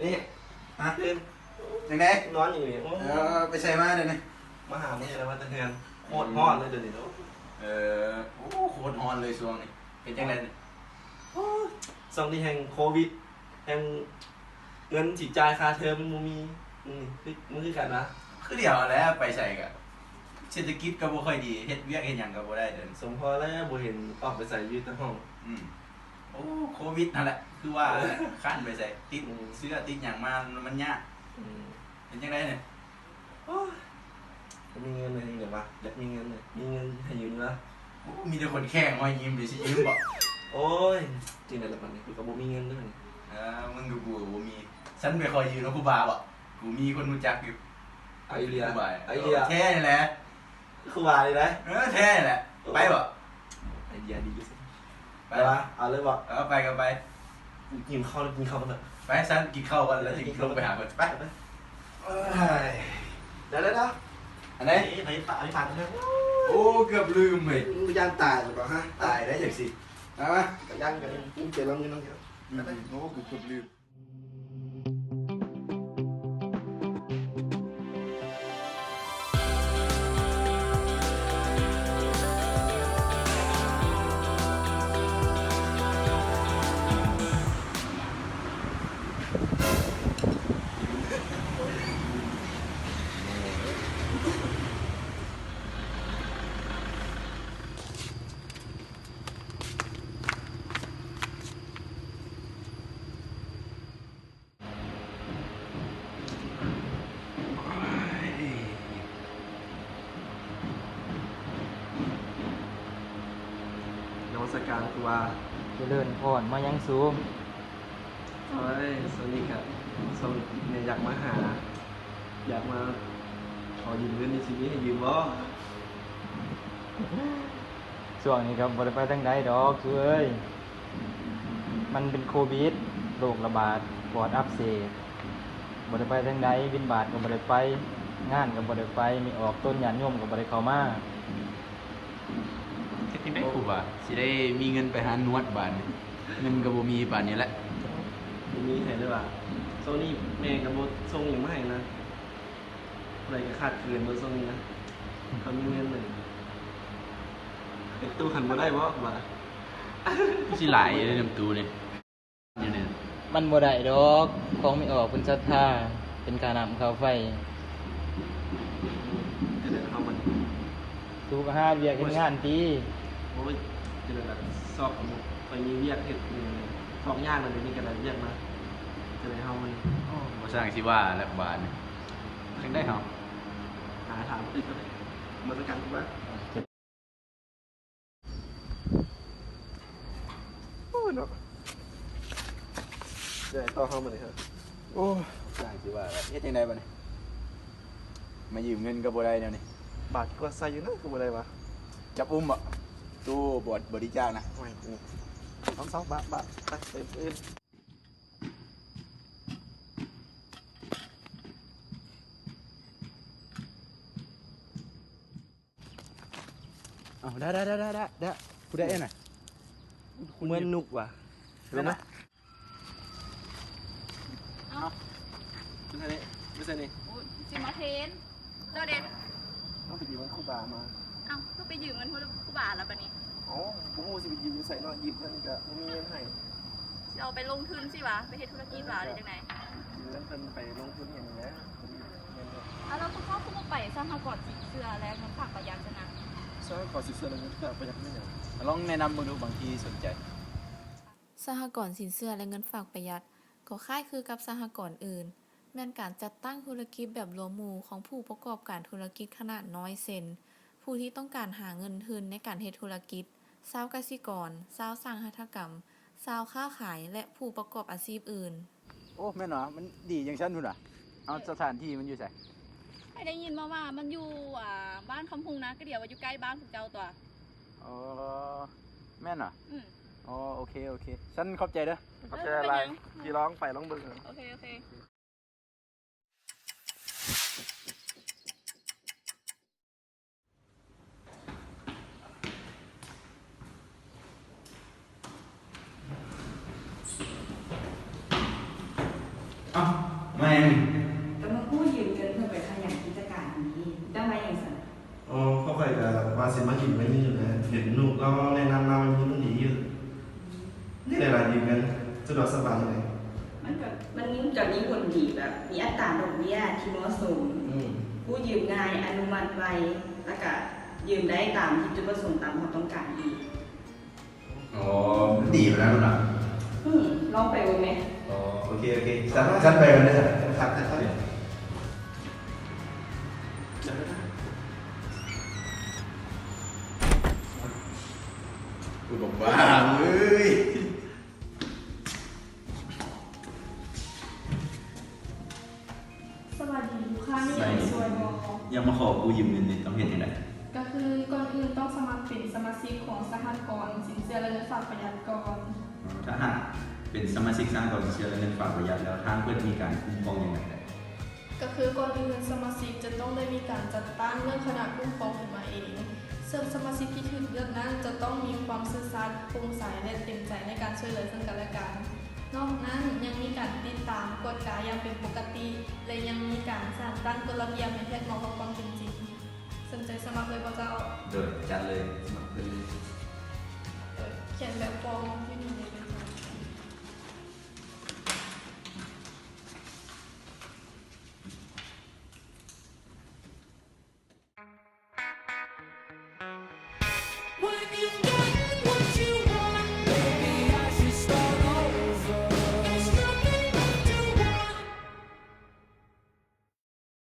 ນີ້ ຮະ? ຕື່ນ ຈັ່ງໃດ? ນອນຢູ່ນີ້. ໂອ້ ເອີ ໄປໃສມາດຽວນີ້? ມາຫາມຶງນີ້ແຫຼະ ມາແຕ່ເຮືອນ. ໂຄດຮ້ອນເລີຍດຽວນີ້. ເອີ ໂອ້ ໂຄດຮ້ອນເລີຍຊ່ວງນີ້. ເປັນຈັ່ງໃດ? ໂອ້ຍ ຊ່ວງນີ້ແຮ່ງໂຄວິດ ແຮ່ງເງິນຊິຈ່າຍຄ່າເທີມມັນບໍ່ມີ. ອືມ ມຶງຄືກັນນະ? ຄືດຽວຫັ້ນແຫຼະ ໄປໃສກະ ເສດຖະກິດກະບໍ່ຄ່ອຍດີ ເຮັດວຽກເຮັດຫຍັງກະບໍ່ໄດ້ເດີ. ສົມພໍແລ້ວ ບໍ່ເຫັນອອກໄປໃສ ຢູ່ແຕ່ຫ້ອງ. ອືມ ໂອ້ ໂຄວິດຫັ້ນແຫຼະ ຄືວ່າ ເອີ ຄ້ານໄປໃສ ຕິດ ອືມ ເຊື້ອຕິດຫຍັງມາ ມັນຍາກ. ອືມ ເປັນຈັ່ງໃດນີ້? ໂອ້ຍ ບໍ່ມີເງິນເລີຍ ຈັ່ງໃດວະ? ຢາກມີເງິນເລີຍ ມີເງິນໃຫ້ຢືມຢູ່ວະ? ໂອ້ ມີແຕ່ຄົນແຂ້ງຮອຍຍິ້ມ ຊິຢືມບໍ່? ໂອ້ຍ ຈັ່ງໃດລະບັດນີ້ ກູກະບໍ່ມີເງິນເລີຍ. ເອີ ມຶງດູກູກະບໍ່ມີ. ຊັ້ນໄປຂໍຢືມນຳຄູບາບໍ່? ກູມີຄົນຮູ້ຈັກຢູ່. ເອົາອີ່ຫຼີ? ຄູບາ ເອົາອີ່ຫຼີ? ແທ້ແຫຼະ. ຄືວ່ານີ້ນະ? ເອີ ແທ້ແຫຼະ. ໂອ້ ໄປບໍ່? ໄອເດຍດີຢູ່. ໄປ ໄປວະ? ເອົາເລີຍບໍ່? ເອີ ໄປກະໄປ. ກິນເຂົ້າ ກິນເຂົ້າກ່ອນເນາະ. ໄປຊັ້ນ ກິນເຂົ້າກ່ອນ ແລ້ວຈຶ່ງລົງໄປຫາເພິ່ນ. ໄປ ໄປ. ໂອ້ຍ ດຽວໆໆ ອັນໃດ? ໄປຝາກ ໄປຝາກເພິ່ນ. ໂອ້ ເກືອບລືມເວີຍ. ມຶງຢ້ານຕາຍຫຼືບໍ່ຮະ? ຕາຍໄດ້ຈັ່ງຊີ້. ມາ ມາ. ກະຢ້ານ ກະຢ້ານ ເປັນລະມືນຳ. ອືມ ໂອ້ ເກືອບລືມ. ນະມັດສະການຄູບາ. ຈະເລີນພອນ ມາຫຍັງສູ? ໂອ້ຍ ຊ່ວງນີ້ກະ ຊ່ວງນີ້ຢາກມາຫາ ຢາກມາຂໍຢືມເງິນ ຊິມີໃຫ້ຢືມບໍ່? ຊ່ວງນີ້ກະບໍ່ໄດ້ໄປທາງໃດດອກ ສູເອີຍ. ມັນເປັນໂຄວິດ ໂລກລະບາດ ປອດອັກເສບ ບໍ່ໄດ້ໄປທາງໃດ ບິນທະບາດກະບໍ່ໄດ້ໄປ ງານກະບໍ່ໄດ້ໄປ ມີອອກຕົນ ຍາດໂຍມກະບໍ່ໄດ້ເຂົ້າມາ. ເຮັດຈັ່ງໃດຄູບາ ຊິໄດ້ມີເງິນໄປຫານວດບາດນີ້ ເງິນກະບໍ່ມີປານນີ້ແຫຼະ. ບໍ່ມີໃຫ້ເລີຍວ່າ ຊ່ວງນີ້ແມ່ກະບໍ່ສົ່ງຫຍັງມາໃຫ້ນະ. ຜູ້ໃດກະຂາດເຂີນເບິດຊ່ວງນີ້ນະ ຄັນມີເງິນນະ. ເຮັດຕູ້ຫັ້ນບໍ່ໄດ້ບໍ່? ວ່າ ຄືຊິຫຼາຍເດ້ ນຳຕູ້ນີ້ ຢູ່ນີ້. ມັນບໍ່ໄດ້ດອກ ຂອງແມ່ອອກເພິ່ນສັດທາ ເປັນຄ່ານ້ຳຄ່າໄຟ. ຈັ່ງໃດເຮົາມັນ ສູກະຫາວຽກເຮັດງານຕິ. ໂອ້ຍ ຈັ່ງໃດລະ ຊອກກະບໍ່ຄ່ອຍມີວຽກເຮັດ ຊອກຍາກລະ ດຽວນີ້ກະໄດ້ວຽກມາ. ຈັ່ງໃດເຮົາມັນ ໂອ້ ບໍ່ຊ່າງຊິວ່າແລ້ວບາດນີ້. ຈັ່ງໃດເຮົາ ຫາຖາມຕື່ມກັນ ມາສະກັນຄືວ່າ ໂອ້ຍເນາະ ຊິໄດ້ຕໍ່ເຮົາມື້ນີ້ເຮີ້ຍ. ໂອ້ຍ ຊ່າງຊິວ່າແລ້ວ ເຮັດຈັ່ງໃດບາດນີ້ ມາຢືມເງິນກະບໍ່ໄດ້ແນວນີ້. ບາດກວດໃສ່ຢູ່ນະ ຄືບໍ່ໄດ້ວະ. ຈັບອຸ້ມບໍ່? ຕູ້ບໍ ບໍລິຈາກນະ. ໂອ້ຍ ນີ້ ສອງ ສອງ ບາດ ບາດ ໄປ ໄປອື່ນ. ເອົາ ດາ ດາ ດາ ດາ ດາ ຜູ້ໃດຫັ້ນນະ? ເໝືອນນຸກຫວາ? ເອົາ ໄປໃສນີ້? ໄປໃສນີ້? ໂອ້ຍ ຊິມາເທນ ເຈົ້າເດ ເຮົາໄປຢືມເງິນຄູບາມາ. ເອົ້າ ຄືໄປຢືມເງິນຄູບາລະບາດນີ້? ເອົ້າ ບໍ່ຮູ້ຊິໄປຢືມຢູ່ໃສເນາະ ຢືມເພິ່ນກະບໍ່ມີເງິນໃຫ້. ຊິເອົາໄປລົງທຶນຊິຫວາ ໄປເຮັດທຸລະກິດຫວາ ຫຼືຈັ່ງໃດ? ຢືມເງິນເພິ່ນໄປລົງທຶນຫຍັງນີ້ແຫຼະ. ເອົ້າ ແລ້ວພວກເຈົ້າຄືບໍ່ໄປສະຫະກອນສິນເຊື່ອ ແລະ ເງິນຝາກປະຢັດຊັ້ນນະ? ສະຫະກອນສິນເຊື່ອ ແລະ ເງິນຝາກປະຢັດແມ່ນຫຍັງ? ລອງແນະນຳເບິ່ງດູ ບາງທີສົນໃຈ. ສະຫະກອນສິນເຊື່ອ ແລະ ເງິນຝາກປະຢັດ ກໍຄ້າຍຄືກັບສະຫະກອນອື່ນ ແມ່ນການຈັດຕັ້ງທຸລະກິດແບບລວມໝູ່ຂອງຜູ້ປະກອບການທຸລະກິດຂະໜາດນ້ອຍ ເຊັ່ນ ຜູ້ທີ່ຕ້ອງການຫາເງິນທຶນໃນການເຮັດທຸລະກິດ, ຊາວກະສິກອນ, ຊາວສ້າງຫັດຖະກຳ, ຊາວຄ້າຂາຍ ແລະ ຜູ້ປະກອບອາຊີບອື່ນ. ໂອ້ ແມ່ນຫວາ? ມັນດີຈັ່ງຊັ້ນພຸ້ນຫວາ? ເອົາ ເອີ ສະຖານທີ່ມັນຢູ່ໃສ? ຂ້ອຍໄດ້ຍິນມາວ່າມັນຢູ່ ອ່າ ບ້ານຄຳຮຸງນາກະດຽວ ວ່າຢູ່ໃກ້ບ້ານພວກເຈົ້າຕົວະ. ອໍ ແມ່ນຫວາ? ອືມ. ອໍ ໂອເຄ ໂອເຄ ຊັ້ນຂອບໃຈເດີ. ເອີ ຂອບໃຈຫຼາຍ. ເປັນຫຍັງ? ຊິລອງໄປລອງເບິ່ງ. ໂອເຄ ໂອເຄ. ໂ ເອົ້າ ມາຫຍັງນີ້? ກໍມາກູ້ຢືມເງິນເພື່ອໄປຂະຫຍາຍກິດຈະການນີ້. ເຈົ້າມາຫຍັງຊັ້ນ? ອໍ ເພາະຂ້ອຍກໍວ່າຊິມາຢືມເງິນຢູ່ຫັ້ນແຫຼະ ເຫັນນຸກລາວແນະນຳມາ ມັນມີຜົນດີຢູ່. ແນວໃດລະ ຢືມເງິນສະດວກສະບາຍຈັ່ງໃດ? ມັນກໍ ມັນກໍມີຜົນດີ ແບບມີອັດຕາດອກເບ້ຍທີ່ເໝາະສົມ, ອືມ ກູ້ຢືມງ່າຍ, ອະນຸມັດໄວ ແລ້ວກະຢືມໄດ້ຕາມທີ່ຈຸດປະສົງຕາມເຮົາຕ້ອງການອີກ. ອໍ ດີຢູ່ນະ ລຸງນະ. ອືມ ລອງໄປເບິ່ງແມ. ອໍ ໂອເຄ ໂອເຄ ຊັ້ນ ຊັ້ນໄປກັນເດີ. ຄັບ ຄັບ ຄັບ. ອຸຍ ບັກບ້າເອີຍ. ສະບາຍດີ ລູກຄ້າມີຫຍັງຊ່ວຍບໍ່? ຢາກມາຂໍກູ້ຢືມເງິນນີ້ຕ້ອງເຮັດຈັ່ງໃດ? ກໍຄືກ່ອນອື່ນຕ້ອງສະໝັກເປັນສະມາຊິກຂອງສະຫະກອນສິນເຊື່ອ ແລະ ເງິນຝາກປະຢັດກ່ອນ. ຖ້າຫາກເປັນສະມາຊິກສະຫະກອນສິນເຊື່ອ ແລະ ເງິນຝາກປະຢັດແລ້ວ ທາງເພິ່ນມີການຄຸ້ມຄອງຫຍັງແດ່? ກໍຄືກ່ອນອື່ນສະມາຊິກຈະຕ້ອງໄດ້ມີການຈັດຕັ້ງເລື່ອງຄະນະຄຸ້ມຄອງຂຶ້ນມາເອງ, ເຊິ່ງສະມາຊິກທີ່ຖືກເລືອກນັ້ນຈະຕ້ອງມີຄວາມຊື່ສັດ, ໂປ່ງໃສ ແລະ ເຕັມໃຈໃນການຊ່ວຍເຫຼືອເຊິ່ງກັນແລະກັນ. ນອກນັ້ນຍັງມີການຕິດຕາມກວດກາຢ່າງເປັນປົກກະຕິ ແລະ ຍັງມີການສ້າງຕັ້ງກົດລະບຽບໃຫ້ແທດເໝາະກັບຄວາມເປັນຈິງ. ສົນໃຈສະໝັກເລີຍບໍ່ເຈົ້າ? ໂດຍ ຈັດເລີຍ ສະໝັກເລີຍ. ຂຽນແບບຟອມຢູ່ນີ້ເລີຍເປັນ.